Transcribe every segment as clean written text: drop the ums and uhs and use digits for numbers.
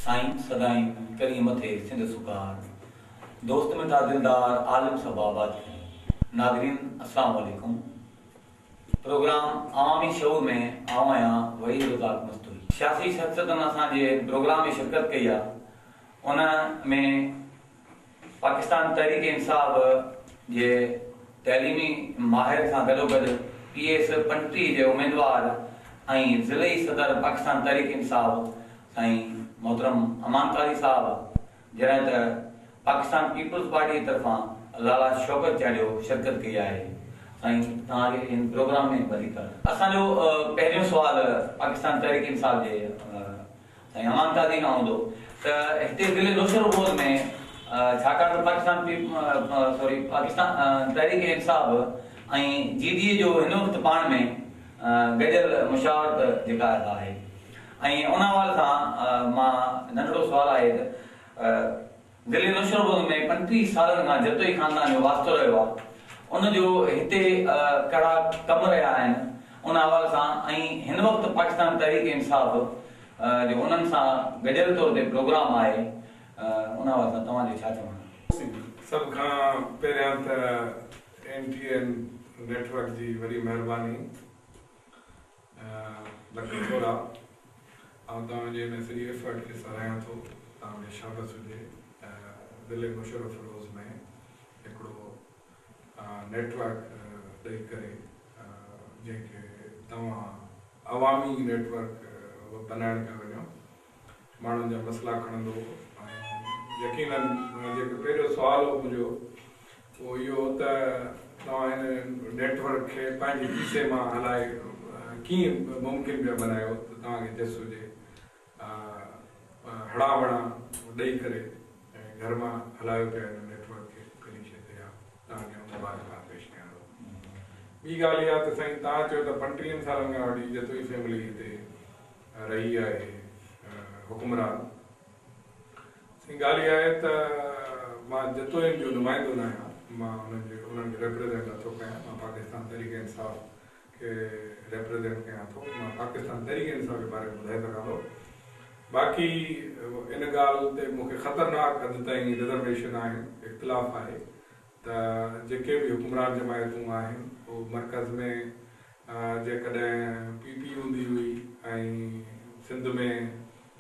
سائين سدائين ڪرين مٿي سنڌ سڪار دوست مٺا دلدار عالم سڀ آباد ڪرين ناظرين السلام عليڪم پروگرام عوامي شعور ۾ آئون آهيان وحيد رزاق مستوئي. سياسي شخصيتن اسان جي پروگرام ۾ شرڪت ڪئي آ ان ۾ پاڪستان تحريڪ انصاف جي تعليمي ماهر سان گڏوگڏ پي ايس 35 جي اميدوار ۽ ضلعي صدر پاڪستان تحريڪ انصاف سائين محترم امان قاضي صاحب جڏهن ته پاڪستان پيپلز پارٽي جي طرفان لالا شوڪت چانڊيو شرڪت ڪئي آهي. سائين توهان کي هن پروگرام ۾ ڀليڪار. اسان جو پهريون سوال پاڪستان تحريڪ انصاف جي سائين امان قاضي کان هوندو ته هتي ضلعي نوشهروفيروز ۾ ڇاڪاڻ ته پاڪستان سوري پاڪستان تحريڪ انصاف ۽ جي ڊي اي جو هن وقت پاڻ ۾ گڏيل مشاورت جيڪا آهي ۽ ان حوالي سان مان ننڍڙو سوال آهي ته ضلعي نوشهروفيروز ۾ 35 سالن کان جتوئي خاندان جو واسطو رهيو آهي ان جو هتي ڪهڙا ڪم رهيا آهن ان حوالي سان ۽ هن وقت پاڪستان تحريڪ انصاف جو انهن سان گڏيل طور تي پروگرام آهي ان حوالي سان توهان جو ڇا چوڻ آهي؟ سڀ کان پهريان ته اين ٽي اين نيٽ ورڪ جي وڏي مهرباني. لک ٿورا. آئون توهان جي ان سڄي ايفرٽ کي ساراهيان ٿو. توهان کي شابس هجي ته ضلعي نوشهروفيروز ۾ هڪڙو نيٽ ورڪ ڏئي ڪري جنهن کي توهان عوامي نيٽ ورڪ بنائڻ پيا وڃو. ماڻهن جا مسئلا کڻندو ۽ يقينن جيڪو پهريون سوال هو منهنجو اهو اهو هو ته توهان هن نيٽ ورڪ کي پنهنجي کيسي مان هلائي ڪيئن ممڪن پيا بنايو ته توهان کي جس هجي هڙان وڙان ڏئي ڪري ۽ گهر مان هلايو پيا هن نيٽ ورڪ کي. پهرين شيء ته اها توهان کي آئون مبارڪباد پيش ڪيان ٿو. ٻي ڳالهه اها ته سائين توهان چيو ته 35 سالن کان وٺي جتوئي فيملي هتي رهي آهي حڪمران. سائين ڳالهه اها آهي ته مان جتوئين جو نمائندو نه آهيان، مان انهن جي انهن کي ريپريزينٽ نه ٿو ڪيان، مان پاڪستان تحريڪ انصاف کي ريپريزينٽ ڪيان ٿو، مان پاڪستان تحريڪ انصاف جي باري ۾ ٻڌائي سگهان ٿو. باقي ان ڳالهه تي مون کي خطرناڪ حد تائين رزرويشن آهن، اختلاف آهي ته جيڪي به حڪمران جماعتون آهن اهو مرڪز ۾ جيڪڏهن پي پي هوندي هئي ۽ سنڌ ۾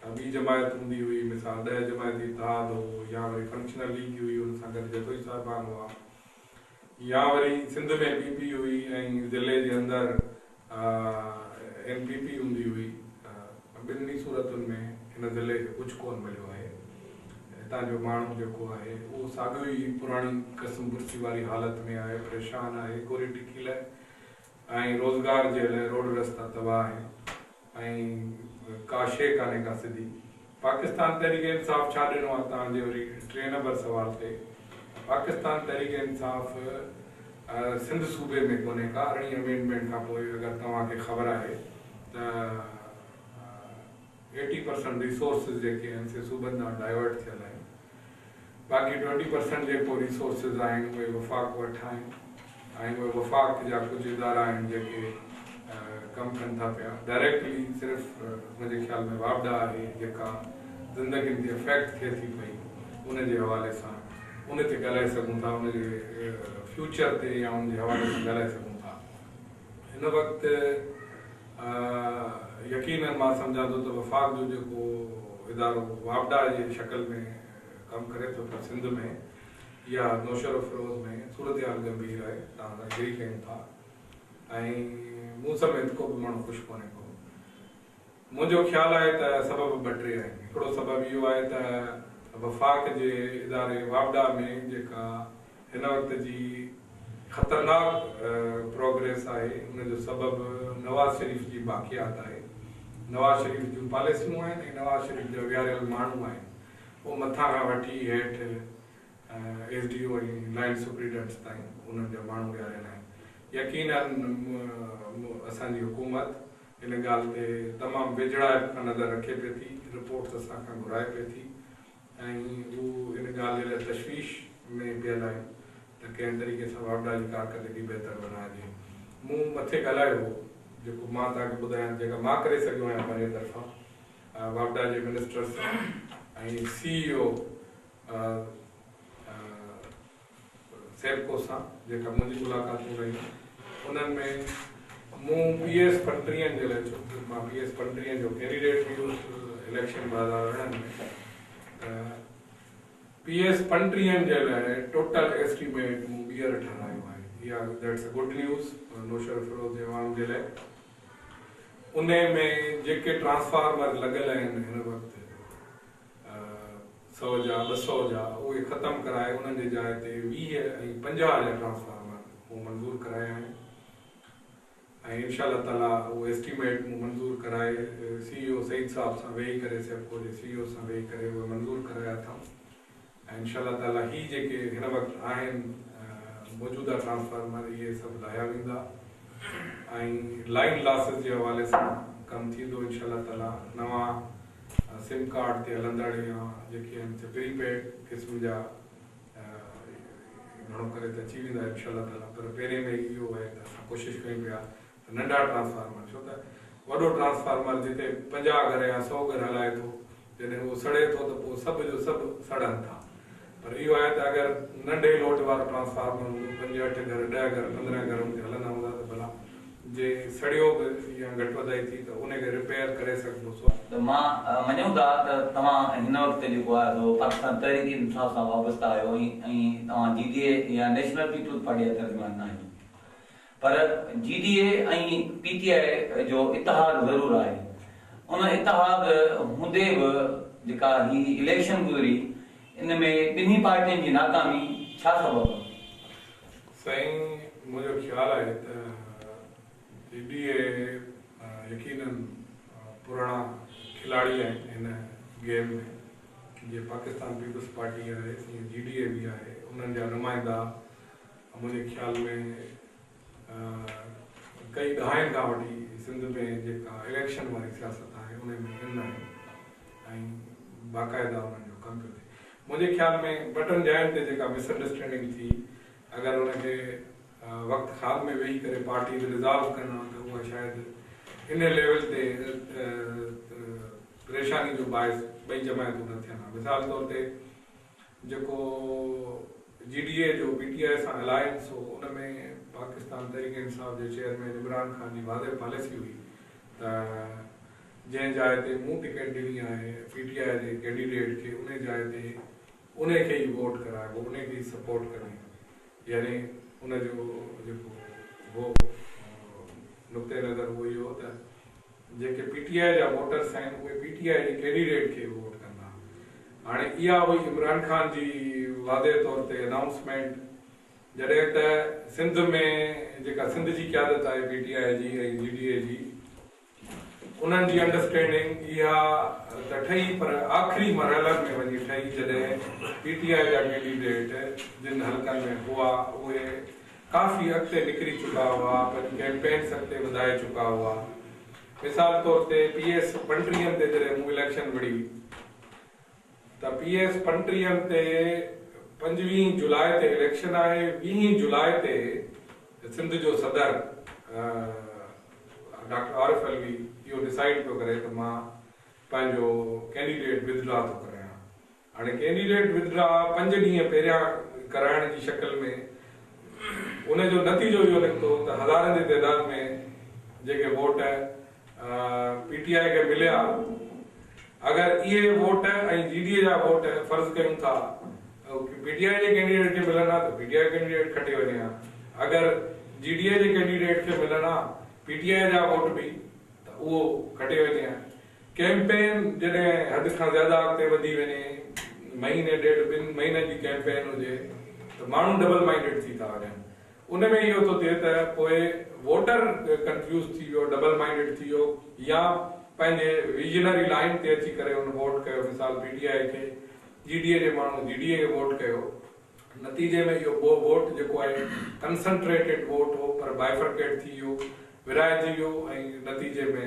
ڪا ٻي جماعت هوندي هئي مثال 10 جماعتي اتحاد هو يا وري فنڪشنل ليگ هئي ان سان گڏ جتوئي صاحبان هئا يا وري سنڌ ۾ پي پي هئي ۽ ضلعي جي اندر اين پي پي هوندي هئي ته ٻنهي صورتن ۾ هن ضلعي کي ڪجهه ڪونه مليو آهي. هتان جو ماڻهو جيڪو آهي اهو ساڳيو ئي پراڻي قسم پرسي واري حالت ۾ آهي، پريشان آهي، ڳوري ٽڪي لاء ۽ روزگار جي لاء روڊ رستا تباهه آهن ۽ ڪا شيء ڪانهي ڪا سڌي. پاڪستان تحريڪ انصاف ڇا ڏنو آهي توهان جي وري ٽئين نمبر سوال تي ته پاڪستان تحريڪ انصاف سنڌ صوبي ۾ ڪونهي ڪا ارڙهين امينڊمينٽ کان پوء اگر توهان کي خبر آهي ته ايٽي پرسنٽ ريسورسز جيڪي آهن سي صوبن ڏانهن ڊائيورٽ ٿيل آهن باقي ٽوئنٽي پرسنٽ جيڪو ريسورسز آهن اهي وفاق وٽ آهن ۽ اهي وفاق جا ڪجهه ادارا آهن جيڪي ڪم ڪن ٿا پيا ڊائريڪٽلي صرف منهنجي خيال ۾ واپڊا آهي جيڪا زندگين تي افيڪٽ ٿئي ٿي پئي ان جي حوالي سان ان تي ڳالهائي سگهون ٿا ان جي فيوچر تي يا ان جي حوالي سان ڳالهائي سگهون ٿا هن وقت يقينن مان سمجهان ٿو ته وفاق جو جيڪو ادارو واپڊا جي شڪل ۾ ڪم ڪري ٿو پيو سنڌ ۾ يا نوشهروفيروز ۾ صورتحال ڳنڀير آهي توهان سان ايگري ڪيون ٿا ۽ مون سميت ڪو به ماڻهو خوش ڪونهي ڪو. منهنجو خيال آهي ته سبب ٻه ٽي آهن. هڪڙو سبب اهو آهي ته وفاق جي اداري واپڊا ۾ جيڪا هن وقت جي خطرناڪ پروگريس آهي ان جو سبب نواز شريف جي باقيات آهي. نواز شريف جون پاليسيون آهن ۽ نواز شريف جا ويهاريل ماڻهو آهن. اهو مٿان کان وٺي هيٺ ايس ڊي او ۽ لائين سپريڊنٽس تائين انهن جا ماڻهو ويهاريل آهن. يقينن اسان جي حڪومت ان ڳالهه تي تمام ويجهڙائپ کان نظر رکي پئي ٿي، رپورٽس اسان کان گهرائي پئي ٿي ۽ هو ان ڳالهه جي لاء تشويش ۾ پيل آهن ته ڪنهن طريقي سان واپڊا جي ڪارڪردگي بهتر بنائجي. مون مٿي ڳالهايو هو، جيڪو مان توهان کي ٻڌايان جيڪا مان ڪري سگهيو آهيان پنهنجي طرفان. واپڊا جي منسٽر سان ۽ سي اي او سيپڪو سان جيڪا منهنجي ملاقاتون رهيون، انهن ۾ مون پي ايس 35 جي لاء، ڇو ته مان پي ايس 35 جو ڪينڊيڊيٽ به هوس اليڪشن 2018 ۾، ته پي ايس 35 جي لاء ٽوٽل ايسٽيميٽ مون ٻيهر ٺهرايو آهي. اها that's a good news Naushahro Feroze جي عوام جي لاء. انهي ۾ جيڪي ٽرانسفارمر لڳل آهن هن وقت 100 جا 200 جا، اهي ختم ڪرائي انهن جي جاء تي 20 ۽ 50 جا ٽرانسفارمر مون منظور ڪرايا آهن ۽ انشاء الله تعاليٰ اهو ايسٽيميٽ مون منظور ڪرائي سي اي او سعيد صاحب سان ويهي ڪري، سيپڪو جي سي اي او سان ويهي ڪري اهي منظور ڪرايا اٿم ۽ انشاء الله تعاليٰ هي جيڪي هن وقت آهن موجوده ٽرانسفارمر، اهي سڀ لاهيا ويندا ۽ لائين لاسز جي حوالي سان ڪم ٿيندو. انشاء الله تعاليٰ نوان سم ڪارڊ تي هلندڙ يا جيڪي آهن سي پري پيڊ قسم جا گهڻو ڪري ته اچي ويندا انشاء الله تعاليٰ، پر پهرين ۾ اهو آهي ته اسان ڪوشش ڪيون پيا ته ننڍا ٽرانسفارمر، ڇو ته وڏو ٽرانسفارمر جتي 50 گهر يا 100 گهر هلائي ٿو، جڏهن اهو سڙي ٿو ته پوء سڀ جو سڀ سڙن ٿا. پر اهو آهي ته اگر ننڍي لوڊ وارو ٽرانسفارمر هوندو، 5، 8 گهر، 10 گهر، 15 گهر ان تي هلندا هوندا ته ڀلا جي سڙيو به يا گهٽ وڌائي ٿي ته ان کي رپيئر ڪري سگهبو. سو. ته مان مڃون ٿا ته توهان هن وقت جيڪو آهي سو پاڪستان تحريڪ انصاف سان وابسته آهيو ۽ توهان جي ڊي اي يا نيشنل پيپلز پارٽي جا ترجمان نه آهيو، پر جي ڊي اي ۽ پي ٽي آء جو اتحاد ضرور آهي. ان اتحاد هوندي به جيڪا هي اليڪشن گذري، ان ۾ ٻنهي پارٽين جي ناڪامي ڇا سبب آهي؟ سائين، منهنجو خيال آهي ته جي ڊي اي يقينن پراڻا کلاڙي آهن هن گيم ۾. جيئن پاڪستان پيپلز پارٽي آهي، تيئن جي ڊي اي به آهي. انهن جا نمائندا منهنجي خيال ۾ ڪئي ڏهائين کان وٺي سنڌ ۾ جيڪا اليڪشن واري سياست آهي، انهي ۾ ان آهن ۽ باقاعده انهن جو ڪم پيو ٿئي. منهنجي خيال ۾ ٻه ٽن جاين تي جيڪا مس انڊرسٽينڊنگ ٿي، اگر ان کي وقت خال ۾ ويهي ڪري پارٽيز ريزالو ڪن ها ته اها شايد انهي ليول تي پريشاني جو باعث ٻئي جماعتون نه ٿين ها. مثال طور تي جيڪو جي ڊي اي جو پي ٽي آء سان الائنس هو، ان ۾ پاڪستان تحريڪ انصاف جي چيئرمين عمران خان جي واضح پاليسي هئي ته جنهن جاء تي مون ٽڪيٽ ڏني آهي پي ٽي آء جي ڪينڊيڊيٽ کي، انهي جاء تي انهي کي ئي ووٽ ڪرائبو، انهي کي ئي سپورٽ ڪرائيندو. يعني ان جو جيڪو هو نقطه نظر، اهو اهو هو ته جيڪي پي ٽي آء جا ووٽرس آهن، اهي پي ٽي آء جي ڪينڊيڊيٽ کي ووٽ ڪندا. هاڻي اها هئي عمران خان جي واضح طور تي انائونسمينٽ. جڏهن ته سنڌ ۾ جيڪا سنڌ جي قيادت آهي پي ٽي آء جي ۽ جي ڊي اي جي، انهن جي انڊرسٽينڊنگ اها ته ٺهي، پر آخري مرحلن ۾ وڃي ٺهي، جڏهن پي ٽي آء جا ڪينڊيڊيٽ جن حلقن ۾ هئا، اهي ڪافي اڳتي نڪري چڪا هئا، پنهنجون ڪيمپينس اڳتي وڌائي چڪا هئا. مثال طور تي پي ايس 35 تي جڏهن مون اليڪشن وڙهي ته پي ايس 35 تي 25 جولاء تي اليڪشن آهي، 20 جولاء تي سنڌ جو صدر ڊاڪٽر عارف علوي اهو ڊسائيڊ پيو ڪري ته مان پنهنجو ڪينڊيڊيٽ ودڊرا ٿو ڪرايان. هاڻي ڪينڊيڊيٽ ودڊرا 5 ڏينهن پهريان ڪرائڻ جي شڪل ۾ ان جو نتيجو اهو نڪتو ته هزارن جي تعداد ۾ جيڪي ووٽ پي ٽي آء کي مليا، اگر اهي ووٽ ۽ جي ڊي اي جا ووٽ فرض ڪيون ٿا پي ٽي آء جي ڪينڊيڊيٽ کي ملن ها ته پي ٽي آء ڪينڊيڊيٽ کٽي وڃي ها، اگر جي ڊي اي جي ڪينڊيڊيٽ کي ملن ها پي ٽي آء جا ووٽ به ته اهو کٽي وڃي ها. ڪيمپين جڏهن حد کان زياده اڳتي وڌي وڃي، مهيني ڏيڍ ٻن مهينن جي ڪيمپين هجي ته ماڻهو ڊبل مائنڊيڊ ٿي ٿا وڃن. ان ۾ اهو ٿو ٿئي ته پوء ووٽر ڪنفيوز ٿي ويو، ڊبل مائنڊيڊ ٿي ويو يا پنهنجي ويزنري لائين تي اچي ڪري ان ووٽ ڪيو، مثال پي ٽي آء کي، جي ڊي اي جي ماڻهو جي ڊي اي کي ووٽ ڪيو. نتيجي ۾ اهو ووٽ جيڪو آهي ڪنسنٽريٽيڊ ووٽ هو، پر بائفرڪيٽ ٿي ويو، ورهائجي ويو ۽ نتيجي ۾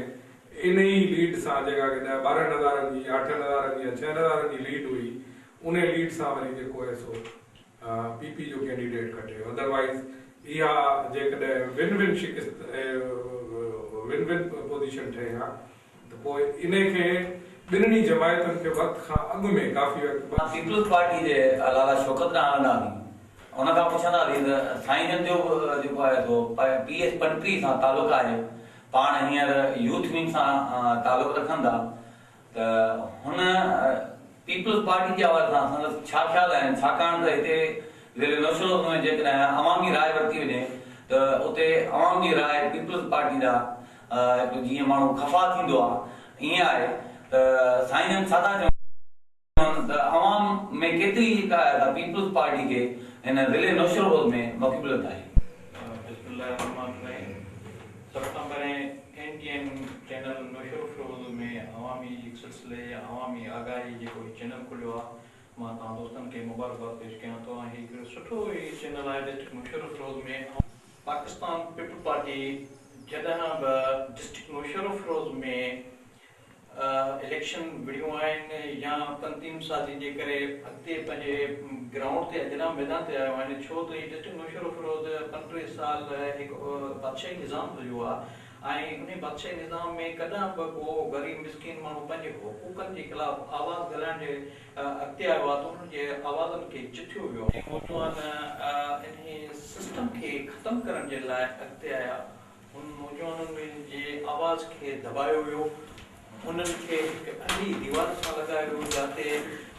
انهي ليڊ سان جيڪا ڪي 10 12 هزارن جي يا 8 هزارن جي يا 6 هزارن جي ليڊ هئي، انهي ليڊ سان وري جيڪو آهي سو پي پي جو ڪينڊيڊيٽ کٽي ويو. ادروائيز اها جيڪڏهن ون ون شڪست، ون ون پوزيشن ٺهي ها ته پوء انهي کي ٻنهي جماعتن کي وقت کان اڳ ۾ ڪافي وقت. پيپلز پارٽي جي لالا شوڪت ڏانهن هلنداسين ان کان پڇنداسين ته سائين جن جو به جيڪو آهي سو پي ايس پنٽري سان تعلق آهي پاڻ هينئر يوٿ ونگ سان تعلق رکن ٿا ته هن پيپلز پارٽي جي حوالي سان سندس ڇا خيال آهن ڇاڪاڻ ته هتي ضلعي نوشهروز ۾ جيڪڏهن عوامي راء ورتي وڃي ته اتي عوام جي راء پيپلز پارٽي ڏانهن هڪ جيئن ماڻهو خفا ٿيندو آهي ائين آهي ته سائين جن ڇا ٿا چون ته عوام ۾ ڪيتري جيڪا آهي سا پيپلز پارٽي کي هن ضلعي نوشهروز ۾ مقبوليت آهي. بسم الله الرحمٰن الرحيم سڀ کان پهرين N T N channel Naushahro Feroze ۾ عوامي هڪ سلسلي يا عوامي آگاهي جيڪو هي چينل کليو آهي مان توهان دوستن کي مبارڪباد پيش ڪيان ٿو ۽ هي هڪڙو سٺو ئي چينل آهي district Naushahro Feroze ۾ Pakistan Peoples Party جڏهن به ڊسٽرڪٽ نوشهروفيروز ۾ اليڪشن وڙهيون آهن يا تنظيم سازي جي ڪري اڳتي پنهنجي گرائونڊ تي جناح ميدان تي آيو آهن ڇو ته هي ڊسٽرڪٽ نوشهروفيروز 35 سال هڪ بادشاهي نظام هيو آهي ۽ انهي بادشاهي نظام ۾ ڪڏهن به ڪو غريب مسڪين ماڻهو پنهنجي حقوقن جي خلاف آواز ڳالهائڻ جي اڳتي آيو آهي ته انهن جي آوازن کي چٿيو ويو. نوجوان انهي سسٽم کي ختم ڪرڻ جي لاء اڳتي آيا انهن نوجوانن جي آواز کي دٻايو ويو، انهن کي هڪ اهڙي ديوار سان لڳايو ويو جاتي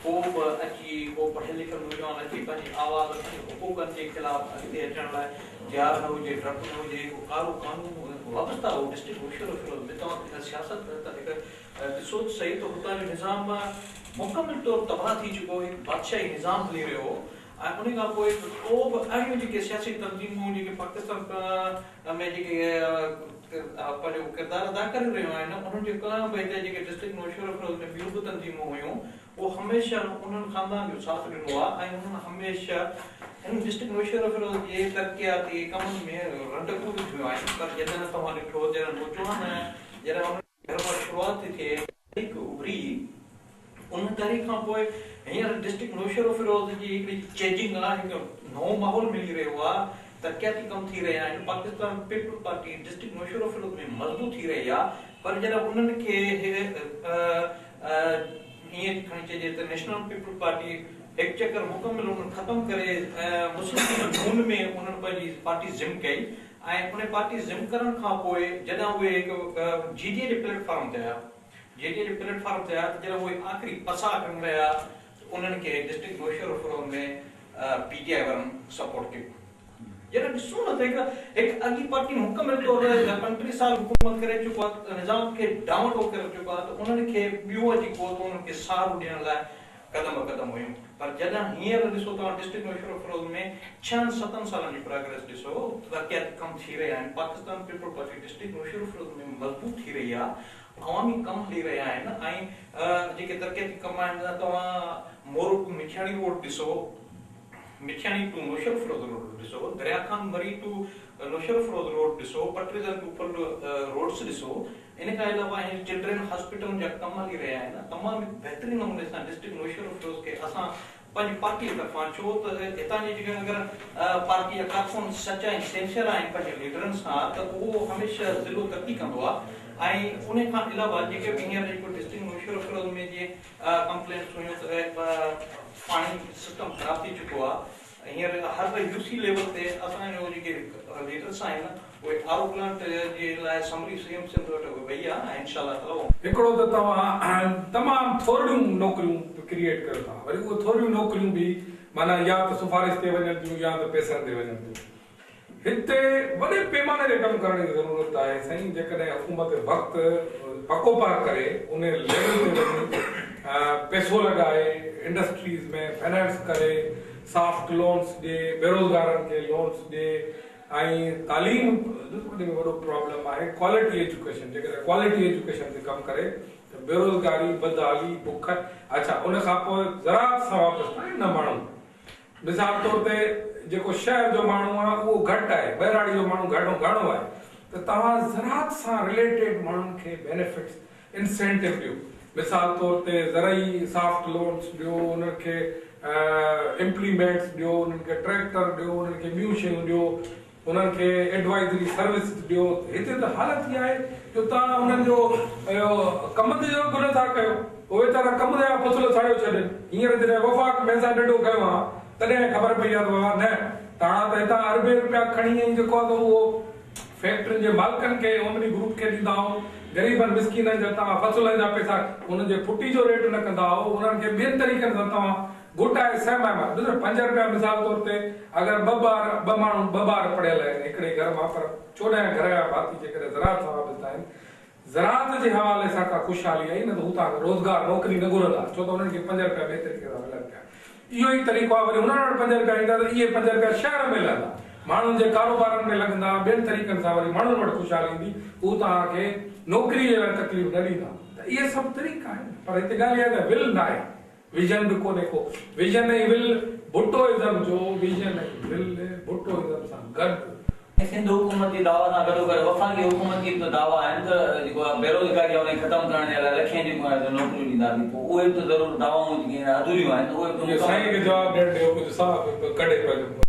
ڪو به اچي ڪو پڙهيل لکيل نوجوان اچي پنهنجي آواز پنهنجي حقوقن جي خلاف اڳتي اچڻ لاء تيار نه هجي، ڊپ نه هجي، هڪ ڪارو قانون وابسته هو ڊسٽرڪٽ نوشهروفيروز ۾ توهان سياست ته هڪ ڏسو ته سهي ته هتان جو نظام مڪمل طور تباهه ٿي چڪو هو، هڪ بادشاهي نظام هلي رهيو هو ۽ انهي کان پوء ڪو به اهڙيون جيڪي سياسي تنظيمون جيڪي پاڪستان ۾ جيڪي پنهنجو ڪردار ادا ڪري رهيون آهن انهن جو ڪا به هتي جيڪي ڊسٽرڪٽ نوشهروفيروز ۾ ٻيون به تنظيمون هيون اهو هميشه انهن خاندان جو ساٿ ڏنو آهي ۽ انهن هميشه هن ڊسٽرڪٽ نوشهروفيروز جي ترقياتي ڪمن ۾ رنڊڪون وڌيون آهن پر جڏهن توهان ڏٺو جڏهن نوجوان جڏهن انهن گهر مان شروعات ٿي ٿئي تحريڪ اڀري ان تحريڪ کان پوء هينئر ڊسٽرڪٽ نوشهروفيروز جي هڪڙي چينجنگ آ هڪ نئون ماحول ملي رهيو آ ترقياتي ڪم ٿي رهيا آهن Pakistan peoples party district Naushahro Feroze ۾ مضبوط ٿي رهي آ پر جڏهن انهن کي ائين کڻي چئجي ته نيشنل پيپلز پارٽي هڪ چڪر مڪمل انهن ختم ڪري مسلم ليگ نون ۾ انهن پنهنجي پارٽي ضم ڪئي ۽ ان پارٽي ضم ڪرڻ کان پوء جڏهن اهي هڪ جي ڊي اي جي پليٽ فارم تي آيا جي ڊي اي جي پليٽ فارم تي آيا ته جڏهن اهي آخري پساهه کڻي رهيا ته انهن کي ڊسٽرڪٽ نوشهروفيروز ۾ پي ٽي آء وارن سپورٽ ڪيو. جڏهن ڏسون نه ته هڪ هڪ اڳي پارٽي مڪمل طور 35 سال حڪومت ڪري چڪو آهي نظام کي ڊانواڊول ڪري چڪو آهي ته انهن کي ٻيو اچي ڪو ته انهن کي سهارو ڏيڻ لاء قدم به قدم هيون پر جڏهن هينئر ڏسو توهان ڊسٽرڪٽ نوشهروفيروز ۾ ڇهن ستن سالن جي پراگريس ڏسو ترقياتي ڪم ٿي رهيا آهن Pakistan peoples party district Naushahro Feroze ۾ مضبوط ٿي رهي آهي عوامي ڪم هلي رهيا آهن ۽ جيڪي ترقياتي ڪم آهن توهان مورو ٽو مٺياڻي روڊ ڏسو مٺياڻي ٽو نوشهروفيروز روڊ ڏسو دريا خان مري ٽو نوشهروفيروز روڊ ڏسو پٽريزن ٽو ڦل روڊس ڏسو ان کان علاوه هينئر چلڊرين هاسپيٽلن جا ڪم هلي رهيا آهن تمام هڪ بهترين نموني سان ڊسٽرڪٽ نوشهروفيروز کي اسان پنهنجي پارٽي طرفان ڇو ته هتان جي جيڪا اگر پارٽي جا ڪارڪن سچا ۽ سينسيئر آهن پنهنجي ليڊرن سان ته اهو هميشه ضلعو ترقي ڪندو آهي ۽ ان کان علاوه جيڪي به هينئر جيڪو ڊسٽرڪٽ نوشهروفيروز ۾ جيئن ڪمپلينٽس هيون ته پاڻي سسٽم خراب ٿي چڪو آهي هينئر هر يو سي ليول تي اسان جو جيڪي ليڊرس آهن اهي آر او پلانٽ جي لاء سمري سي ايم سنڌ وٽ وئي آهي ۽ انشاء الله تعالي اهو. هڪڙو ته توهان تمام ٿورڙيون نوڪريون ڪريئيٽ ڪريو ٿا وري اهي ٿورڙيون نوڪريون به معنيٰ يا ته سفارش تي وڃن ٿيون يا ته پئسن تي وڃن ٿيون. هتي وڏي پيماني تي ڪم ڪرڻ جي ضرورت آهي سائين جيڪڏهن حڪومت وقت پڪو پهه ڪري ان ليول تي وڃي پئسو لڳائي انڊسٽريز ۾ فنانس ڪري سافٽ لونس ڏي بيروزگارن کي لونس ڏي ۽ تعليم وڏي ۾ وڏو پرابلم آهي ڪوالٽي ايجوڪيشن جيڪڏهن ڪوالٽي ايجوڪيشن تي ڪم ڪري ته بيروزگاري بدحالي بک اڇا ان کان پوء زراعت سان وابسته آهن نه ماڻهو مثال طور تي جيڪو شهر جو ماڻهو آهي اهو گهٽ آهي ٻهراڙي جو ماڻهو گهڻو گهڻو آهي ته توهان زراعت سان رليٽيڊ ماڻهن کي بينيفٽس انسينٽو ڏيو مثال طور تي زرعي سافٽ لونس ڏيو انهن کي امپليمينٽس ڏيو انهن کي ٽريڪٽر ڏيو انهن کي ٻيون شيون ڏيو انهن کي ايڊوائزري سروس ڏيو هتي ته حالت اها آهي جو توهان انهن جو اهو ڪمند جو اگهه نٿا ڪيو. اهي ويچارا ڪمند جا فصل ساڙيو ڇڏين. هينئر جڏهن وفاق ميزا ڏنڊو کنيو آ تڏهن خبر پئي آ ته بابا نه توهان ته هتان اربين رپيا کڻي ۽ جيڪو آ ته اهو فيڪٽرين جي مالڪن کي اومني گروپ کي ڏيندا آهو، غريبن مسڪينن جا توهان فصلن جا پئسا انهن جي ڦٽي جو ريٽ نه ڪندا آهو، انهن کي ٻين طريقن سان توهان گهٽائي سهمائي مار ڏسو پنج رپيا مثال طور تي اگر ٻه ٻار ٻه ماڻهو ٻه ٻار پڙهيل آهن هڪڙي گهر مان پر 14 گهر جا ڀاتي جيڪڏهن زراعت سان وابسته آهن زراعت جي حوالي سان ڪا خوشحالي آئي نه ته هو توهان کان روزگار نوڪري نه گهرندا ڇو ته انهن کي پنج رپيا ٻئي طريقي سان ملن پيا. اهو ئي طريقو آهي وري انهن وٽ پنج رپيا ايندا ته اهي پنج رپيا شهر ۾ لهندا ماڻهن جي ڪاروبارن ۾ لڳندا ٻين طريقن سان وري ماڻهن وٽ خوشحالي ايندي هو توهان کي نوڪري جي لاء تڪليف نه ڏيندا ته اهي سڀ طريقا آهن پر هتي ڳالهه اها آهي ته ول ناهي ويزن به ڪونهي ڪو ويزن ۽ ول ڀٽو ازم جو ويزن ۽ ول ڀٽو ازم سان گڏ. ۽ سنڌ حڪومت جي دعويٰ سان گڏوگڏ وفاقي حڪومت جي به ته دعويٰ آهن ته جيڪو آهي بيروزگاري آهي ان کي ختم ڪرڻ جي لاء لکين جيڪو آهي سو نوڪريون ڏينداسين پوء اهي به ته ضرور دعوائون جيڪي آهن اڌوريون آهن اهي به ته سائين مڪمل کي جواب ڏيڻ ڏيو ڪجهه صاف ڪڍي پنهنجو.